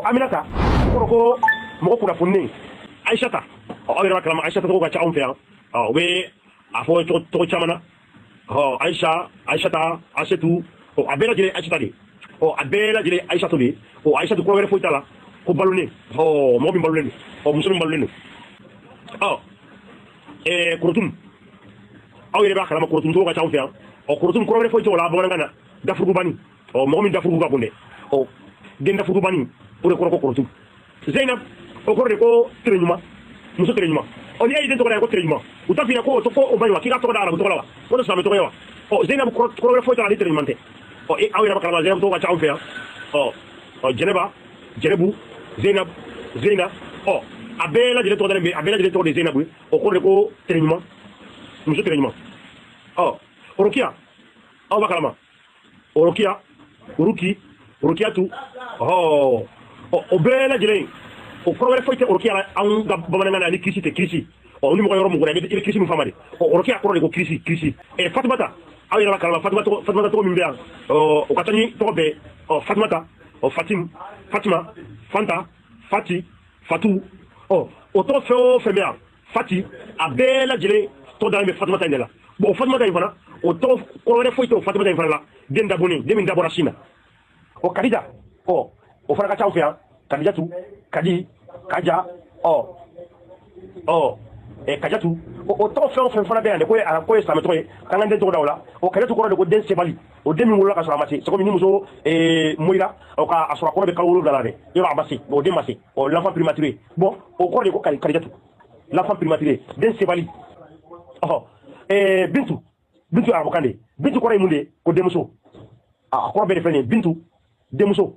Aminata kɔrɔ ko mɔgɔ kunnafoninen. Aïssata, aw yɛrɛ b'a kalama, Aïssata tɔgɔ ka ca anw fɛ yan. U bɛ a fɔ tɔgɔ caman na. Aïcha, Aïssata, Asetu, a bɛɛ lajɛlen Aïssata de. A bɛɛ lajɛlen Aïssatu de. Aïssatu kɔrɔ wɛrɛ foyi t'a la ko balolen. Mɔgɔ min balolen don, muso min balolen don. Korotum, aw yɛrɛ b'a kalama, korotum tɔgɔ ka ca anw fɛ yan. Korotum kɔrɔ wɛrɛ foyi t'o la bamanankan na, dafurugubani. Mɔgɔ min dafurugu ka bon dɛ, den dafurugubani, o de kɔrɔ ko korotum. Zainab, o kɔrɔ de ko tere ɲuman, muso tere ɲuman. Ni e y'i den tɔgɔ da ko tere ɲuman, u t'a f'i ɲɛna ko o man ɲi wa, k'i ka tɔgɔ da arabu tɔgɔ la wa, o de silamɛ tɔgɔ ye wa? Zainab kɔrɔ wɛrɛ foyi t'a la ni tere ɲuman tɛ. Aw yɛrɛ b'a kalama, Zainab tɔgɔ ka ca anw fɛ yan. Jɛnɛba, Jɛnɛbu, Zainab, Zeyna, a bɛɛ lajɛlen tɔgɔ dalen bɛ, a bɛɛ lajɛlen tɔgɔ de Zainab ye. O kɔrɔ de ko tere ɲuman, muso tere ɲuman. Orokiya, aw b'a kalama, Orokiya, Uruki, Orokiyatu. O bɛɛ lajɛlen, o kɔrɔ wɛrɛ foyi tɛ Orokiya la anw ka bamanankan na ni kirisi tɛ, kirisi. Ni mɔgɔ yɔrɔ mɔgɔ i bɛ kirisi min fama de. Orokiya kɔrɔ de ko kirisi, kirisi. Fatumata, aw yɛrɛ b'a kalama, Fatumata tɔgɔ min bɛ yan, o ka ca ni tɔgɔ bɛɛ. Fatumata, Fatim, Fatima, Fanta, Fati, Fatu. O tɔgɔ fɛn o fɛn bɛ yan, Fati, a bɛɛ lajɛlen tɔgɔ dalen bɛ Fatumata in de la. Bon, o Fatumata in fana, o tɔgɔ kɔrɔ wɛrɛ foyi tɛ o Fatumata in fana la, den dabɔnen, den min dabɔra sin na. Kadija, o fana ka ca anw fɛ yan. Kadijatu, Kadi, Kaja, Kajatu. O tɔgɔ fɛn o fɛn fana bɛ yan de, ko ye silamɛ tɔgɔ ye, k'an ka den tɔgɔ da o la. O Kajatu kɔrɔ de ko den sebali, o den min wolola ka sɔrɔ a ma se. C'est comme ni muso moyira, ka a sɔrɔ a kɔnɔ bɛ kalo 7 la dɛ, yɔrɔ a ma se, o den ma se, l'enfant prématuré. Bon, o kɔrɔ de ko Kadijatu, l'enfant prématuré, den sebali. Bintu, Bintu arabukan de. Bintu kɔrɔ ye mun de ye? Ko denmuso. A kɔrɔ bɛɛ de filɛ nin ye, Bintu, denmuso.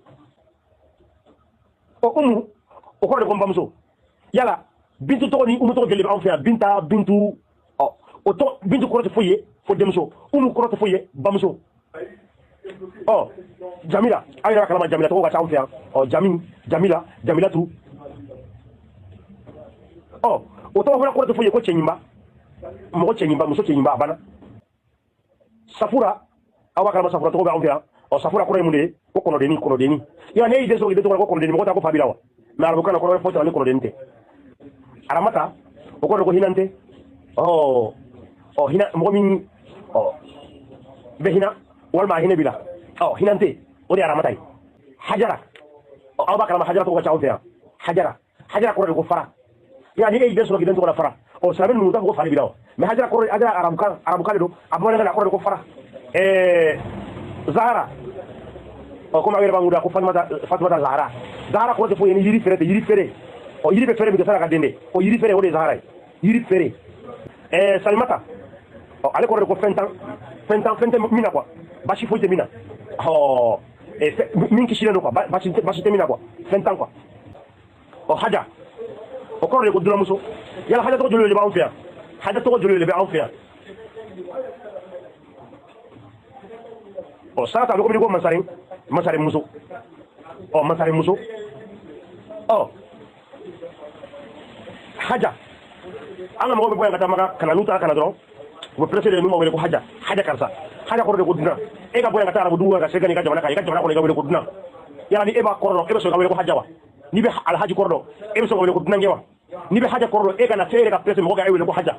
Umu, o kɔrɔ de ko n bamuso. Yala Bintu tɔgɔ ni Umu tɔgɔ joli bɛ anw fɛ yan? Binta, Bintu. O tɔgɔ Bintu kɔrɔ tɛ foyi ye fo denmuso, Umu kɔrɔ tɛ foyi ye bamuso. Jamila, aw yɛrɛ b'a kalama, Jamila tɔgɔ ka ca anw fɛ yan. Jami, Jamila, Jamilatu. O tɔgɔ fana kɔrɔ tɛ foyi ye ko cɛɲinba, mɔgɔ cɛɲinba, muso cɛɲinba, a banna. Safura, aw b'a kalama, Safura tɔgɔ bɛ anw fɛ yan. Safura kɔrɔ ye mun de ye? Ko kɔnɔdenni, kɔnɔdenni. Yala ne y'i den sɔrɔ k'i den tɔgɔ la ko kɔnɔdenni, mɔgɔ t'a ko fa b'i la wa? Mais arabukan na kɔrɔ wɛrɛ foyi t'a la ni kɔnɔdenni tɛ. Aramata, o kɔrɔ de ko hinɛ tɛ. Hinɛ, mɔgɔ min bɛ hinɛ walima a hinɛ b'i la, hinɛ tɛ, o de ye aramata ye. Hajara, aw b'a kalama, Hajara tɔgɔ ka ca anw fɛ yan. Hajara, Hajara kɔrɔ de ko fara. Yala ni e y'i den sɔrɔ k'i den tɔgɔ la fara, silamɛ ninnu t'a fɔ ko fa de b'i la wa? Mais Hajara kɔrɔ, Hajara arabukan, arabukan de don, a bamanankan na a kɔrɔ de ko fara. Zahara, komi aw yɛrɛ b'an wele ko Fatumata, Fatumata Zahara. Zahara kɔrɔ tɛ foyi ye ni yiri feere tɛ, yiri feere. Yiri bɛ feere min kɛ sani a ka den dɛ, yiri feere, o de ye Zahara ye, yiri feere. Salimata, ale kɔrɔ de ko fɛn tan, fɛn tan, fɛn tɛ min na quoi, basi foyi tɛ min na. Min kisilen don quoi, basi tɛ min na quoi, fɛn tan quoi. Haja, o kɔrɔ de ko dunanmuso. Yala Haja tɔgɔ joli de b'anw fɛ yan? Haja tɔgɔ joli de bɛ anw fɛ yan? Sarata, a bɛ komi ko masaren, masaren muso. Masaren muso. Haja, an ka mɔgɔw bɛ bɔ yan ka taa Maka ka na, n'u taara ka na dɔrɔn, u bɛ pressé de, n'u b'a wele ko Haja, Haja karisa. Haja kɔrɔ de ko dunan. E ka bɔ yan ka taa arabu dugu kan ka se ka n'i ka jamana kan, i ka jamana kɔnɔ i ka wele ko dunan. Yala ni e b'a kɔrɔ dɔn, e bɛ sɔn ka wele ko Haja wa? N'i bɛ alhaji kɔrɔ dɔn, e bɛ sɔn ka wele ko dunankɛ wa? N'i bɛ Haja kɔrɔ dɔn, e ka na se e yɛrɛ ka pressé mɔgɔ ka e wele ko Haja.